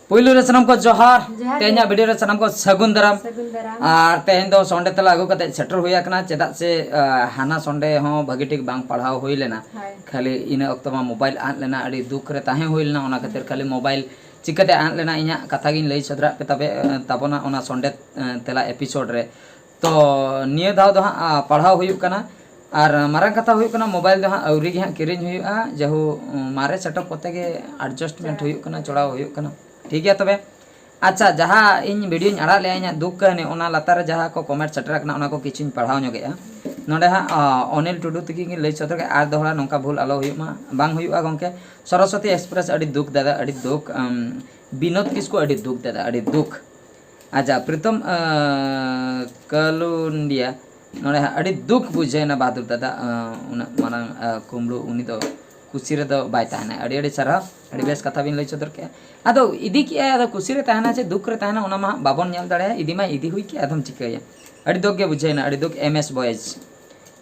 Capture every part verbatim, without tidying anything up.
ᱯᱩᱭᱞᱩ ᱨᱮ ᱥᱟᱱᱟᱢ ᱠᱚ ᱡᱚᱦᱟᱨ᱾ ᱡᱚᱦᱟᱨ ᱜᱮ᱾ ᱛᱮᱦᱮᱧᱟᱜ ᱵᱷᱤᱰᱤᱭᱳ ᱨᱮ ᱥᱟᱱᱟᱢ ᱠᱚ ᱥᱟᱹᱜᱩᱱ ᱫᱟᱨᱟᱢ᱾ ᱥᱟᱹᱜᱩᱱ ᱫᱟᱨᱟᱢ᱾ ᱟᱨ ᱛᱮᱦᱮᱧ ᱫᱚ ᱥᱚᱱᱰᱮ ᱛᱮᱞᱟ ᱟᱹᱜᱩ ᱠᱟᱛᱮ ᱥᱮᱴᱮᱨ ᱦᱩᱭ ᱟᱠᱟᱱᱟ, ᱪᱮᱫᱟᱜ ᱥᱮ ᱟᱸ, ᱦᱟᱱᱟ ᱥᱚᱱᱰᱮ ᱦᱚᱸ ᱵᱷᱟᱹᱜᱤ ᱴᱷᱤᱠ ᱵᱟᱝ ᱯᱟᱲᱦᱟᱣ ᱦᱩᱭ ᱞᱮᱱᱟ᱾ ᱦᱳᱭ᱾ ᱠᱷᱟᱹᱞᱤ ᱤᱱᱟᱹ ᱚᱠᱛᱚ ᱢᱟ ᱢᱳᱵᱟᱭᱤᱞ ᱟᱫ ᱞᱮᱱᱟ, ᱟᱹᱰᱤ ᱫᱩᱠ ᱨᱮ ᱛᱟᱦᱮᱸ ᱦᱩᱭ ᱞᱮᱱᱟ᱾ ᱚᱱᱟ ᱠᱷᱟᱹᱛᱤᱨ ᱠᱷᱟᱹᱞᱤ ᱢᱳᱵᱟᱭᱤᱞ ᱪᱤᱠᱟᱹᱛᱮ ᱟᱫ ᱞᱮᱱᱟ, ᱤᱧᱟᱹᱜ ᱠᱟᱛᱷᱟ ᱜᱤᱧ ᱞᱟᱹᱭ ᱥᱚᱫᱚᱨᱟᱜ ᱯᱮ ᱛᱟᱵᱮ ᱛᱟᱵᱚᱱᱟ ᱚᱱᱟ ᱥᱚᱱᱰᱮ ᱟᱸ, ᱛᱮᱞᱟ ᱮᱯᱤᱥᱳᱰ ᱨᱮ᱾ ᱛᱚ ᱱᱤᱭᱟᱹ ᱫᱷᱟᱣ ᱫᱚ ᱦᱟᱸᱜ ᱟᱸ, ᱯᱟᱲᱦᱟᱣ ᱦᱩᱭᱩᱜ ᱠᱟᱱᱟ᱾ ᱟᱨ ᱢᱟᱨᱟᱝ ᱠᱟᱛᱷᱟ ᱦᱩᱭᱩᱜ ᱠᱟᱱᱟ, ᱢᱳᱵᱟᱭᱤᱞ ᱫᱚ ᱦᱟᱸᱜ ᱟᱹᱣᱨᱤ ᱜᱮ ᱦᱟᱸᱜ ᱠᱤᱨᱤᱧ ᱦᱩᱭᱩᱜᱼᱟ᱾ ᱡᱟᱦᱳ ᱢᱟᱨᱮ ᱥᱮᱴᱟᱯ ᱠᱚᱛᱮ ᱜᱮ ᱮᱰᱡᱟᱥᱴᱢᱮᱱᱴ ᱦᱩᱭᱩᱜ ᱠᱟᱱᱟ, ᱪᱚᱲᱟᱣ ᱦᱩᱭᱩᱜ ᱠᱟᱱᱟ᱾ ᱴᱷᱤᱠ ᱜᱮᱭᱟ ᱛᱚᱵᱮ, ᱟᱪᱪᱷᱟ, ᱡᱟᱦᱟᱸ ᱤᱧ ᱵᱷᱤᱰᱤᱭᱳᱧ ᱟᱲᱟᱜ ᱞᱮᱜᱼᱟ ᱤᱧᱟᱹᱜ ᱫᱩᱠ ᱠᱟᱹᱦᱱᱤ, ᱚᱱᱟ ᱞᱟᱛᱟᱨ ᱨᱮ ᱡᱟᱦᱟᱸ ᱠᱚ ᱠᱚᱢᱮᱱᱴ ᱥᱮᱴᱮᱨ ᱟᱠᱟᱱᱟ, ᱚᱱᱟ ᱠᱚ ᱠᱤᱪᱷᱩᱧ ᱯᱟᱲᱦᱟᱣ ᱧᱚᱜᱮᱜᱼᱟ᱾ ᱱᱚᱰᱮ ᱦᱟᱸᱜ ᱟᱸ, ᱚᱱᱤᱞ ᱴᱩᱰᱩ ᱛᱤᱠᱤᱱ ᱠᱤᱱ ᱞᱟᱹᱭ ᱥᱚᱫᱚᱨ ᱠᱮᱫᱼᱟ, ᱟᱨ ᱫᱚᱦᱲᱟ ᱱᱚᱝᱠᱟ ᱵᱷᱩᱞ ᱟᱞᱚ ᱦᱩᱭᱩᱜ ᱢᱟ, ᱵᱟᱝ ᱦᱩᱭᱩᱜᱼᱟ ᱜᱚᱢᱠᱮ᱾ ᱥᱚᱨᱚᱥᱚᱛᱤ ᱮᱠᱥᱯᱨᱮᱥ ᱟᱹᱰᱤ ᱫᱩᱠ ᱫᱟᱫᱟ, ᱟᱹᱰᱤ ᱫᱩᱠ᱾ ᱟᱢ, ᱵᱤᱱᱳᱫ ᱠᱤᱥᱠᱩ ᱟᱹᱰᱤ ᱫᱩᱠ ᱫᱟᱫᱟ, ᱟᱹᱰᱤ ᱫᱩᱠ᱾ ᱟᱪᱪᱷᱟ, ᱯᱨᱤᱛᱚᱢ ᱟᱸ, ᱠᱟᱞᱩᱱᱰᱤᱭᱟ ᱱᱚᱰᱮ ᱦᱟᱸᱜ ᱟᱹᱰᱤ ᱫᱩᱠ ᱵᱩᱡᱷᱟᱹᱣᱮᱱᱟ ᱵᱟᱦᱟᱫᱩᱨ ᱫᱟᱫᱟ, ᱟᱸ, ᱩᱱᱟᱹᱜ ᱢᱟᱨᱟᱝ ᱟᱸ, ᱠᱩᱢᱵᱽᱲᱩ ᱩᱱᱤ ᱫᱚ ᱠᱩᱥᱤ ᱨᱮᱫᱚ ᱵᱟᱭ ᱛᱟᱦᱮᱱᱟ᱾ ᱟᱹᱰᱤ ᱟᱹᱰᱤ ᱥᱟᱨᱦᱟᱣ, ᱟᱹᱰᱤ ᱵᱮᱥ ᱠᱟᱛᱷᱟ ᱵᱤᱱ ᱞᱟᱹᱭ ᱥᱚᱫᱚᱨ ᱠᱮᱜᱼᱟ᱾ ᱟᱫᱚ ᱤᱫᱤ ᱠᱮᱜᱼᱟᱭ, ᱟᱫᱚ ᱠᱩᱥᱤ ᱨᱮ ᱛᱟᱦᱮᱱᱟ ᱪᱮ ᱫᱩᱠ ᱨᱮ ᱛᱟᱦᱮᱱᱟ, ᱚᱱᱟ ᱢᱟ ᱦᱟᱸᱜ ᱵᱟᱵᱚᱱ ᱧᱮᱞ ᱫᱟᱲᱮᱭᱟᱜᱼᱟ᱾ ᱤᱫᱤ ᱢᱟᱭ ᱤᱫᱤ ᱦᱩᱭ ᱠᱮᱜᱼᱟ, ᱟᱫᱚᱢ ᱪᱤᱠᱟᱹᱭᱟ? ᱟᱹᱰᱤ ᱫᱩᱠ ᱜᱮ ᱵᱩᱡᱷᱟᱹᱣᱮᱱᱟ, ᱟᱹᱰᱤ ᱫᱩᱠ, ᱮᱢ ᱮᱥ ᱵᱚᱭᱮᱡᱽ᱾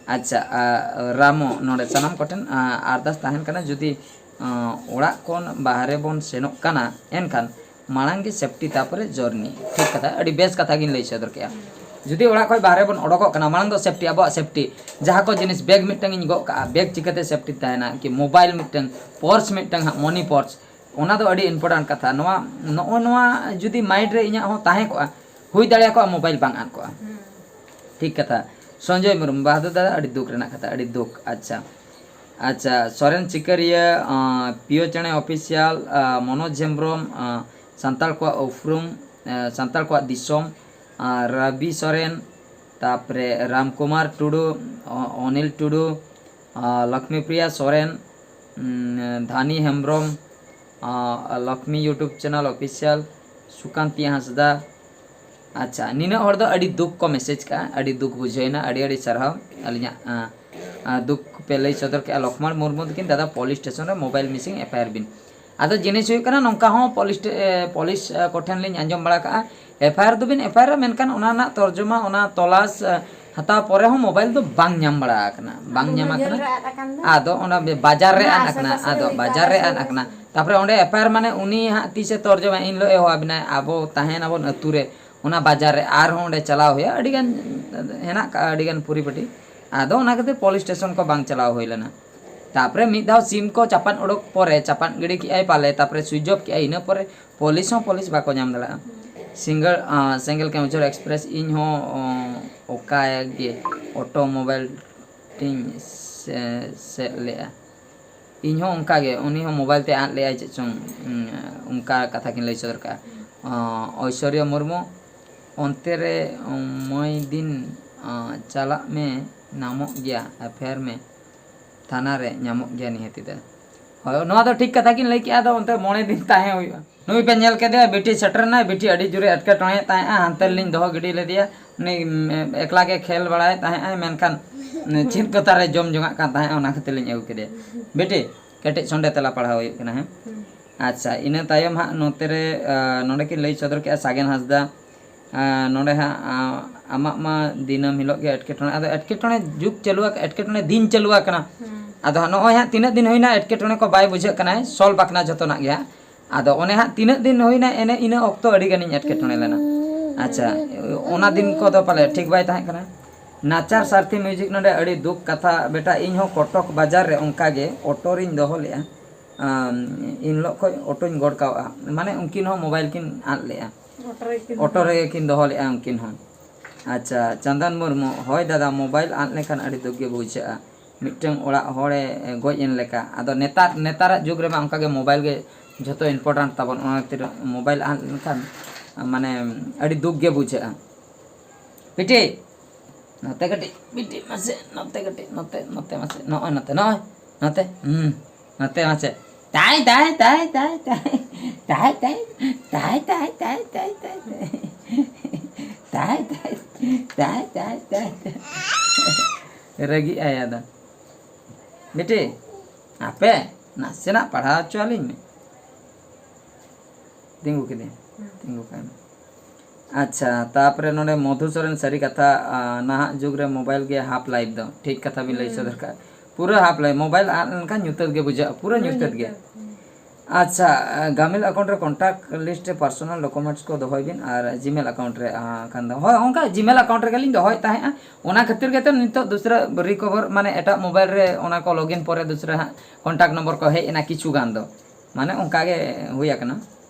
ᱟᱪᱪᱷᱟ, ᱟᱸ, ᱨᱟᱢᱚ ᱱᱚᱰᱮ ᱥᱟᱱᱟᱢ ᱠᱚᱴᱷᱮᱱ ᱟᱸ, ᱟᱨᱫᱟᱥ ᱛᱟᱦᱮᱱ ᱠᱟᱱᱟ, ᱡᱩᱫᱤ ᱟᱸ, ᱚᱲᱟᱜ ᱠᱷᱚᱱ ᱵᱟᱦᱨᱮ ᱵᱚᱱ ᱥᱮᱱᱚᱜ ᱠᱟᱱᱟ, ᱮᱱᱠᱷᱟᱱ ᱢᱟᱲᱟᱝ ᱜᱮ ᱥᱮᱯᱴᱤ, ᱛᱟᱨᱯᱚᱨᱮ ᱡᱚᱨᱱᱤ᱾ ᱴᱷᱤᱠ ᱠᱟᱛᱷᱟ, ᱟᱹᱰᱤ ᱵᱮᱥ ᱠᱟᱛᱷᱟ ᱜᱤᱧ ᱞᱟᱹᱭ ᱥᱚᱫᱚᱨ ᱠᱮᱜᱼᱟ᱾ ᱡᱩᱫᱤ ᱚᱲᱟᱜ ᱠᱷᱚᱱ ᱵᱟᱦᱨᱮ ᱵᱚᱱ ᱚᱰᱚᱠᱚᱜ ᱠᱟᱱᱟ, ᱢᱟᱲᱟᱝ ᱫᱚ ᱥᱮᱯᱴᱤ, ᱟᱵᱚᱣᱟᱜ ᱥᱮᱯᱴᱤ᱾ ᱡᱟᱦᱟᱸ ᱠᱚ ᱡᱤᱱᱤᱥ, ᱵᱮᱜᱽ ᱢᱤᱫᱴᱟᱝ ᱤᱧ ᱜᱚᱜ ᱠᱟᱜᱼᱟ, ᱵᱮᱜᱽ ᱪᱤᱠᱟᱹᱛᱮ ᱥᱮᱯᱴᱤ ᱛᱟᱦᱮᱱᱟ? ᱠᱤ ᱢᱳᱵᱟᱭᱤᱞ ᱢᱤᱫᱴᱟᱝ, ᱯᱚᱨᱥ ᱢᱤᱫᱴᱟᱝ ᱦᱟᱸᱜ, ᱢᱚᱱᱤ ᱯᱚᱨᱥ, ᱚᱱᱟ ᱫᱚ ᱟᱹᱰᱤ ᱤᱢᱯᱚᱨᱴᱮᱱᱴ ᱠᱟᱛᱷᱟ᱾ ᱱᱚᱣᱟ, ᱱᱚᱜᱼᱚ ᱱᱚᱣᱟ ᱡᱩᱫᱤ ᱢᱟᱭᱤᱱᱰ ᱨᱮ ᱤᱧᱟᱹᱜ ᱦᱚᱸ ᱛᱟᱦᱮᱸ ᱠᱚᱜᱼᱟ, ᱦᱩᱭ ᱫᱟᱲᱮᱭᱟᱜᱼᱟ ᱢᱳᱵᱟᱭᱤᱞ ᱵᱟᱝ ᱟᱫ ᱠᱚᱜᱼᱟ᱾ ᱴᱷᱤᱠ ᱠᱟᱛᱷᱟ᱾ ᱥᱚᱧᱡᱚᱭ ᱢᱩᱨᱢᱩ, ᱵᱟᱦᱟᱫᱩᱨ ᱫᱟᱫᱟ, ᱟᱹᱰᱤ ᱫᱩᱠ ᱨᱮᱱᱟᱜ ᱠᱟᱛᱷᱟ, ᱟᱹᱰᱤ ᱫᱩᱠ᱾ ᱟᱪᱪᱷᱟ, ᱟᱪᱪᱷᱟ, ᱥᱚᱨᱮᱱ ᱥᱤᱠᱟᱹᱨᱤᱭᱟᱹ, ᱟᱸ, ᱯᱤᱭᱳ ᱪᱮᱬᱮ ᱚᱯᱷᱤᱥᱤᱭᱟᱞ, ᱟᱸ, ᱢᱚᱱᱳᱡᱽ ᱦᱮᱢᱵᱨᱚᱢ, ᱟᱸ, ᱥᱟᱱᱛᱟᱲ ᱠᱚᱣᱟᱜ ᱩᱯᱨᱩᱢ, ᱟᱸ, ᱥᱟᱱᱛᱟᱲ ᱠᱚᱣᱟᱜ ᱫᱤᱥᱚᱢ, ᱟᱸ, ᱨᱟᱵᱤ ᱥᱚᱨᱮᱱ, ᱛᱟᱯᱚᱨᱮ ᱨᱟᱢᱠᱩᱢᱟᱨ ᱴᱩᱰᱩ, ᱚ-, ᱚᱱᱤᱞ ᱴᱩᱰᱩ, ᱟᱸ, ᱞᱚᱠᱷᱢᱤᱯᱨᱤᱭᱟ ᱥᱚᱨᱮᱱ, ᱩᱸ, ᱫᱷᱟᱱᱤ ᱦᱮᱢᱵᱨᱚᱢ, ᱟᱸ, Lakshmi YouTube channel official, Sukanti ᱦᱟᱸᱥᱫᱟ᱾ ᱟᱪᱪᱷᱟ, ᱱᱤᱱᱟᱹᱜ ᱦᱚᱲ ᱫᱚ ᱟᱹᱰᱤ ᱫᱩᱠ ᱠᱚ ᱢᱮᱥᱮᱡᱽ ᱠᱟᱜᱼᱟ, ᱟᱹᱰᱤ ᱫᱩᱠ ᱵᱩᱡᱷᱟᱹᱣᱮᱱᱟ, ᱟᱹᱰᱤ ᱟᱹᱰᱤ ᱥᱟᱨᱦᱟᱣ᱾ ᱟᱹᱞᱤᱧᱟᱜ, ᱟᱸ, ᱟᱸ, ᱫᱩᱠ ᱯᱮ ᱞᱟᱹᱭ ᱥᱚᱫᱚᱨ ᱠᱮᱜᱼᱟ᱾ ᱞᱚᱠᱷᱢᱚᱬ ᱢᱩᱨᱢᱩ ᱛᱟᱹᱠᱤᱱ, ᱫᱟᱫᱟ ᱯᱩᱞᱤᱥ ᱥᱴᱮᱥᱚᱱ ᱨᱮ ᱢᱳᱵᱟᱭᱤᱞ ᱢᱤᱥᱤᱝ ᱮᱯᱷ ᱟᱭ ᱟᱨ ᱵᱤᱱ᱾ ᱟᱫᱚ ᱡᱤᱱᱤᱥ ᱦᱩᱭᱩᱜ ᱠᱟᱱᱟ ᱱᱚᱝᱠᱟ ᱦᱚᱸ ᱯᱩᱞᱤᱥ ᱴᱮ-, ᱮ, ᱯᱩᱞᱤᱥ, ᱮ, ᱠᱚᱴᱷᱮᱱ ᱞᱤᱧ ᱟᱸᱡᱚᱢ ᱵᱟᱲᱟ ᱠᱟᱜᱼᱟ, ᱮᱯᱷ ᱟᱭ ᱟᱨ ᱫᱚᱵᱤᱱ ᱮᱯᱷ ᱟᱭ ᱟᱨᱟ, ᱢᱮᱱᱠᱷᱟᱱ ᱚᱱᱟ ᱨᱮᱱᱟᱜ ᱛᱚᱨᱡᱚᱢᱟ, ᱚᱱᱟ ᱛᱚᱞᱟᱥ, ᱮ, ᱦᱟᱛᱟᱣ ᱯᱚᱨᱮ ᱦᱚᱸ ᱢᱳᱵᱟᱭᱤᱞ ᱫᱚ ᱵᱟᱝ ᱧᱟᱢ ᱵᱟᱲᱟ ᱟᱠᱟᱱᱟ, ᱵᱟᱝ ᱧᱟᱢ ᱟᱠᱟᱱᱟ᱾ ᱟᱫᱚ ᱚᱱᱟ ᱵᱟᱡᱟᱨ ᱨᱮ ᱟᱫ ᱟᱠᱟᱱᱟ, ᱟᱫᱚ ᱵᱟᱡᱟᱨ ᱨᱮ ᱟᱫ ᱟᱠᱟᱱᱟ᱾ ᱛᱟᱯᱚᱨᱮ ᱚᱸᱰᱮ ᱮᱯᱷ ᱟᱭ ᱟᱨ ᱢᱟᱱᱮ ᱩᱱᱤ ᱦᱟᱸᱜ ᱛᱤᱥᱮ ᱛᱚᱨᱡᱚᱢᱟ, ᱮᱱ ᱦᱤᱞᱳᱜ ᱮ ᱦᱚᱦᱚ ᱟᱵᱤᱱᱟᱭ᱾ ᱟᱵᱚ ᱛᱟᱦᱮᱱᱟᱵᱚᱱ ᱟᱹᱛᱩ ᱨᱮ, ᱚᱱᱟ ᱵᱟᱡᱟᱨ ᱨᱮ ᱟᱨᱦᱚᱸ ᱚᱸᱰᱮ ᱪᱟᱞᱟᱣ ᱦᱩᱭᱩᱜᱼᱟ, ᱟᱹᱰᱤ ᱜᱟᱱ ᱦᱮᱱᱟᱜ ᱠᱟᱜᱼᱟ, ᱟᱹᱰᱤ ᱜᱟᱱ ᱯᱚᱨᱤᱯᱟᱴᱤ᱾ ᱟᱫᱚ ᱚᱱᱟ ᱠᱷᱟᱹᱛᱤᱨ ᱯᱩᱞᱤᱥ ᱥᱴᱮᱥᱚᱱ ᱠᱚ ᱵᱟᱝ ᱪᱟᱞᱟᱣ ᱦᱩᱭ ᱞᱮᱱᱟ᱾ ᱛᱟᱯᱚᱨᱮ ᱢᱤᱫ ᱫᱷᱟᱣ ᱥᱤᱢ ᱠᱚ ᱪᱟᱯᱟᱫ ᱚᱰᱚᱠ ᱯᱚᱨᱮ, ᱪᱟᱯᱟᱫ ᱜᱤᱰᱤ ᱠᱮᱜᱼᱟᱭ ᱯᱟᱞᱮ, ᱛᱟᱯᱚᱨᱮ ᱥᱩᱭᱤᱪ ᱚᱯᱷ ᱠᱮᱜᱼᱟᱭ, ᱤᱱᱟᱹ ᱯᱚᱨᱮ ᱯᱩᱞᱤᱥ ᱦᱚᱸ ᱯᱩᱞᱤᱥ ᱵᱟᱠᱚ ᱧᱟᱢ ᱫᱟᱲᱮᱭᱟᱜᱼᱟ᱾ ᱥᱤᱸᱜᱟᱹᱲ, ᱟᱸ, ᱥᱮᱸᱜᱮᱞ ᱠᱮᱢᱪᱚᱨ ᱮᱠᱥᱯᱨᱮᱥ, ᱤᱧ ᱦᱚᱸ, ᱚᱸ, ᱚᱠᱟ ᱜᱮ ᱚᱴᱳᱢᱳᱵᱟᱭᱤᱞ ᱛᱤᱧ ᱥᱮ-, ᱥᱮᱫ ᱞᱮᱜᱼᱟ᱾ ᱤᱧ ᱦᱚᱸ ᱚᱱᱠᱟ ᱜᱮ, ᱩᱱᱤ ᱦᱚᱸ ᱢᱳᱵᱟᱭᱤᱞ ᱛᱮ ᱟᱫ ᱞᱮᱜᱼᱟᱭ ᱪᱮᱫ ᱪᱚᱝ, ᱩᱸ, ᱚᱱᱠᱟ ᱠᱟᱛᱷᱟ ᱠᱤᱱ ᱞᱟᱹᱭ ᱥᱚᱫᱚᱨ ᱠᱟᱜᱼᱟ᱾ ᱚᱸ, ᱳᱭᱥᱚᱨᱭᱟ ᱢᱩᱨᱢᱩ, ᱚᱱᱛᱮ ᱨᱮ, ᱩᱸ, ᱢᱟᱹᱭ ᱫᱤᱱ, ᱟᱸ, ᱪᱟᱞᱟᱜ ᱢᱮ, ᱧᱟᱢᱚᱜ ᱜᱮᱭᱟ, ᱮᱯᱷ ᱟᱭ ᱟᱨ ᱢᱮ, ᱛᱷᱟᱱᱟ ᱨᱮ ᱧᱟᱢᱚᱜ ᱜᱮᱭᱟ ᱱᱤᱦᱟᱹᱛᱤ ᱫᱚ᱾ ᱦᱳᱭ, ᱱᱚᱣᱟ ᱫᱚ ᱴᱷᱤᱠ ᱠᱟᱛᱷᱟ ᱠᱤᱱ ᱞᱟᱹᱭ ᱠᱮᱜᱼᱟ, ᱟᱫᱚ ᱚᱱᱛᱮ ᱢᱚᱬᱮ ᱫᱤᱱ ᱛᱟᱦᱮᱸ ᱦᱩᱭᱩᱜᱼᱟ᱾ ᱱᱩᱭ ᱯᱮ ᱧᱮᱞ ᱠᱮᱫᱮᱭᱟ, ᱵᱤᱴᱤ ᱥᱮᱴᱮᱨ ᱮᱱᱟᱭ, ᱵᱤᱴᱤ ᱟᱹᱰᱤ ᱡᱳᱨᱮ ᱮᱴᱠᱮᱴᱚᱬᱮᱭᱮᱫ ᱛᱟᱦᱮᱸᱜᱼᱟ, ᱦᱟᱱᱛᱮ ᱨᱮᱞᱤᱧ ᱫᱚᱦᱚ ᱜᱤᱰᱤ ᱞᱮᱫᱮᱭᱟ, ᱩᱱᱤ, ᱩᱢ, ᱮᱠᱞᱟ ᱜᱮ ᱠᱷᱮᱞ ᱵᱟᱲᱟᱭᱮᱫ ᱛᱟᱦᱮᱸᱜᱼᱟᱭ, ᱢᱮᱱᱠᱷᱟᱱ ᱪᱮᱫ ᱠᱚ ᱛᱟᱨᱮ ᱡᱚᱢ ᱡᱚᱝᱟᱜ ᱠᱟᱱ ᱛᱟᱦᱮᱸᱜᱼᱟ, ᱚᱱᱟ ᱠᱷᱟᱹᱛᱤᱨ ᱞᱤᱧ ᱟᱹᱜᱩ ᱠᱮᱫᱮᱭᱟ᱾ ᱵᱤᱴᱤ, ᱠᱟᱹᱴᱤᱡ ᱥᱚᱸᱰᱮ ᱛᱮᱞᱟ ᱯᱟᱲᱦᱟᱣ ᱦᱩᱭᱩᱜ ᱠᱟᱱᱟ, ᱦᱮᱸ? ᱟᱪᱪᱷᱟ, ᱤᱱᱟᱹ ᱛᱟᱭᱚᱢ ᱦᱟᱸᱜ ᱱᱚᱛᱮ ᱨᱮ, ᱟ, ᱱᱚᱰᱮ ᱠᱤᱱ ᱞᱟᱹᱭ ᱥᱚᱫᱚᱨ ᱠᱮᱜᱼᱟ ᱥᱟᱜᱮᱱ ᱦᱟᱸᱥᱫᱟ, ᱟ, ᱱᱚᱰᱮ ᱦᱟᱸᱜ, ᱟ, ᱟᱢᱟᱜ ᱢᱟ ᱫᱤᱱᱟᱹᱢ ᱦᱤᱞᱳᱜ ᱜᱮ ᱮᱴᱠᱮᱴᱚᱬᱮ᱾ ᱟᱫᱚ ᱮᱴᱠᱮᱴᱚᱬᱮ ᱡᱩᱜᱽ ᱪᱟᱹᱞᱩ ᱟᱠ-, ᱮᱴᱠᱮᱴᱚᱬᱮ ᱫᱤᱱ ᱪᱟᱹᱞᱩ ᱟᱠᱟᱱᱟ᱾ ᱦᱩᱸ᱾ ᱟᱫᱚ ᱦᱟᱸᱜ ᱱᱚᱜᱼᱚᱭ ᱦᱟᱸᱜ ᱛᱤᱱᱟᱹᱜ ᱫᱤᱱ ᱦᱩᱭᱱᱟ ᱮᱴᱠᱮᱴᱚᱬᱮ ᱠᱚ ᱵᱟᱭ ᱵᱩᱡᱷᱟᱹᱜ ᱠᱟᱱᱟᱭ, ᱥᱚᱞᱵᱷ ᱟᱠᱟᱱᱟ ᱡᱷᱚᱛᱚᱱᱟᱜ ᱜᱮ ᱦᱟᱸᱜ᱾ ᱟᱫᱚ ᱚᱱᱮ ᱦᱟᱸᱜ ᱛᱤᱱᱟᱹᱜ ᱫᱤᱱ ᱦᱩᱭᱱᱟ, ᱮᱱᱮ ᱤᱱᱟᱹ ᱚᱠᱛᱚ ᱟᱹᱰᱤ ᱜᱟᱱᱤᱧ ᱮᱴᱠᱮᱴᱚᱬᱮ ᱞᱮᱱᱟ᱾ ᱟᱪᱪᱷᱟ, ᱚᱱᱟ ᱫᱤᱱ ᱠᱚᱫᱚ ᱯᱟᱞᱮ ᱴᱷᱤᱠ ᱵᱟᱭ ᱛᱟᱦᱮᱸ ᱠᱟᱱᱟ᱾ ᱱᱟᱪᱟᱨ ᱥᱟᱨᱛᱷᱤ ᱢᱤᱭᱩᱡᱤᱠ ᱱᱚᱰᱮ ᱟᱹᱰᱤ ᱫᱩᱠ ᱠᱟᱛᱷᱟ ᱵᱮᱴᱟ, ᱤᱧ ᱦᱚᱸ ᱠᱚᱴᱚᱠ ᱵᱟᱡᱟᱨ ᱨᱮ ᱚᱱᱠᱟ ᱜᱮ ᱚᱴᱳ ᱨᱤᱧ ᱫᱚᱦᱚ ᱞᱮᱜᱼᱟ᱾ ᱟᱢ, ᱤᱱ ᱦᱤᱞᱳᱜ ᱠᱷᱚᱡ ᱚᱴᱳᱧ ᱜᱚᱲ ᱠᱟᱣᱜᱼᱟ, ᱢᱟᱱᱮ ᱩᱱᱠᱤᱱ ᱦᱚᱸ ᱢᱳᱵᱟᱭᱤᱞ ᱠᱤᱱ ᱟᱫ ᱞᱮᱜᱼᱟ᱾ ᱚᱴᱳ ᱨᱮᱜᱮ ᱠᱤᱱ ᱚᱴᱳ ᱫᱚᱦᱚ ᱨᱮᱜᱮ ᱠᱤᱱ ᱫᱚᱦᱚ ᱞᱮᱜᱼᱟ ᱩᱱᱠᱤᱱ ᱦᱚᱸ᱾ ᱟᱪᱪᱷᱟ, ᱪᱟᱸᱫᱟᱱ ᱢᱩᱨᱢᱩ, ᱦᱳᱭ ᱫᱟᱫᱟ, ᱢᱳᱵᱟᱭᱤᱞ ᱟᱫ ᱞᱮᱱᱠᱷᱟᱱ ᱟᱹᱰᱤ ᱫᱩᱠ ᱜᱮ ᱵᱩᱡᱷᱟᱹᱜᱼᱟ, ᱢᱤᱫᱴᱟᱝ ᱚᱲᱟᱜ ᱦᱚᱲᱮ ᱜᱚᱡ ᱮᱱ ᱞᱮᱠᱟ᱾ ᱟᱫᱚ ᱱᱮᱛᱟᱨ, ᱱᱮᱛᱟᱨᱟᱜ ᱡᱩᱜᱽ ᱨᱮᱢᱟ ᱚᱱᱠᱟ ᱜᱮ ᱢᱳᱵᱟᱭᱤᱞ ᱜᱮ ᱡᱷᱚᱛᱚ important ᱛᱟᱵᱚᱱ, ᱚᱱᱟ ᱠᱷᱟᱹᱛᱤᱨ ᱢᱳᱵᱟᱭᱤᱞ ᱟᱫ ᱞᱮᱱᱠᱷᱟᱱ ᱢᱟᱱᱮ ᱟᱹᱰᱤ ᱫᱩᱠ ᱜᱮ ᱵᱩᱡᱷᱟᱹᱜᱼᱟ᱾ ᱵᱤᱴᱤ, ᱱᱚᱛᱮ ᱠᱟᱹᱴᱤᱡ, ᱵᱤᱴᱤ, ᱢᱟᱥᱮ, ᱱᱚᱛᱮ ᱠᱟᱹᱴᱤᱡ, ᱱᱚᱛᱮ, ᱱᱚᱛᱮ, ᱢᱟᱥᱮ, ᱱᱚᱜᱼᱚᱭ ᱱᱚᱛᱮ, ᱱᱚᱜᱼᱚᱭ ᱱᱚᱛᱮ, ᱦᱩᱸ, ᱱᱚᱛᱮ, ᱢᱟᱥᱮ᱾ ᱛᱟᱭ, ᱛᱟᱭ, ᱛᱟᱭ, ᱛᱟᱭ, ᱛᱟᱭ᱾ ᱛᱟᱭ, ᱛᱟᱭ, ᱛᱟᱭ, ᱛᱟᱭ᱾ ᱨᱟᱹᱜᱤᱜ ᱟᱭ ᱟᱫᱚ᱾ ᱵᱤᱴᱤ, ᱟᱯᱮ, ᱱᱟᱥᱮᱱᱟᱜ ᱯᱟᱲᱦᱟᱣ ᱦᱚᱪᱚ ᱟᱹᱞᱤᱧ ᱢᱮ᱾ ᱛᱤᱸᱜᱩ ᱠᱮᱫᱮ᱾ ᱦᱩᱸ᱾ ᱛᱤᱸᱜᱩ ᱠᱟᱭ ᱢᱮ᱾ ᱟᱪᱪᱷᱟ, ᱛᱟᱯᱚᱨᱮ ᱱᱚᱰᱮ ᱢᱚᱫᱷᱩ ᱥᱚᱨᱮᱱ, ᱥᱟᱹᱨᱤ ᱠᱟᱛᱷᱟ, ᱟ, ᱱᱟᱦᱟᱜ ᱡᱩᱜᱽ ᱨᱮ ᱢᱳᱵᱟᱭᱤᱞ ᱜᱮ half life ᱫᱚ᱾ ᱴᱷᱤᱠ ᱠᱟᱛᱷᱟ ᱵᱤᱱ ᱞᱟᱹᱭ ᱦᱩᱸ᱾ ᱥᱚᱫᱚᱨ ᱠᱟᱜᱼᱟ᱾ ᱯᱩᱨᱟᱹ half life, ᱢᱳᱵᱟᱭᱤᱞ ᱟᱫ ᱞᱮᱱᱠᱷᱟᱱ ᱧᱩᱛᱟᱹᱛ ᱜᱮ ᱵᱩᱡᱷᱟᱹᱜᱼᱟ, ᱯᱩᱨᱟᱹ ᱯᱩᱨᱟᱹ ᱧᱩᱛᱟᱹᱛ ᱜᱮ᱾ ᱧᱩᱛᱟᱹᱛ, ᱦᱩᱸ᱾ ᱟᱪᱪᱷᱟ, ᱜᱟᱢᱤᱞ ᱟᱠᱟᱣᱩᱱᱴ ᱨᱮ ᱠᱚᱱᱴᱟᱠᱴ ᱞᱤᱥᱴ ᱨᱮ ᱯᱟᱨᱥᱚᱱᱟᱞ ᱰᱚᱠᱩᱢᱮᱱᱴᱥ ᱠᱚ ᱫᱚᱦᱚᱭ ᱵᱤᱱ ᱟᱨ ᱡᱤᱢᱮᱞ ᱟᱠᱟᱣᱩᱱᱴ ᱨᱮ, ᱟᱸ, ᱠᱷᱟᱱ ᱫᱚ, ᱦᱳᱭ, ᱚᱱᱠᱟ ᱡᱤᱢᱮᱞ ᱟᱠᱟᱣᱩᱱᱴ ᱨᱮᱜᱮ ᱞᱤᱧ ᱫᱚᱦᱚᱭᱮᱫ ᱛᱟᱦᱮᱸᱜᱼᱟ᱾ ᱚᱱᱟ ᱠᱷᱟᱹᱛᱤᱨ ᱜᱮᱛᱚ ᱱᱤᱛᱚᱜ ᱫᱩᱥᱨᱟ ᱨᱤᱠᱚᱵᱷᱟᱨ, ᱢᱟᱱᱮ ᱮᱴᱟᱜ ᱢᱳᱵᱟᱭᱤᱞ ᱨᱮ ᱚᱱᱟ ᱠᱚ ᱞᱚᱜᱤᱱ ᱯᱚᱨᱮ ᱫᱩᱥᱨᱟ ᱦᱟᱸᱜ ᱠᱚᱱᱴᱟᱠᱴ ᱱᱚᱢᱵᱚᱨ ᱠᱚ ᱦᱮᱡ ᱮᱱᱟ ᱠᱤᱪᱷᱩ ᱜᱟᱱ ᱫᱚ, ᱢᱟᱱᱮ ᱚᱱᱠᱟ ᱜᱮ ᱦᱩᱭ ᱟᱠᱟᱱᱟ᱾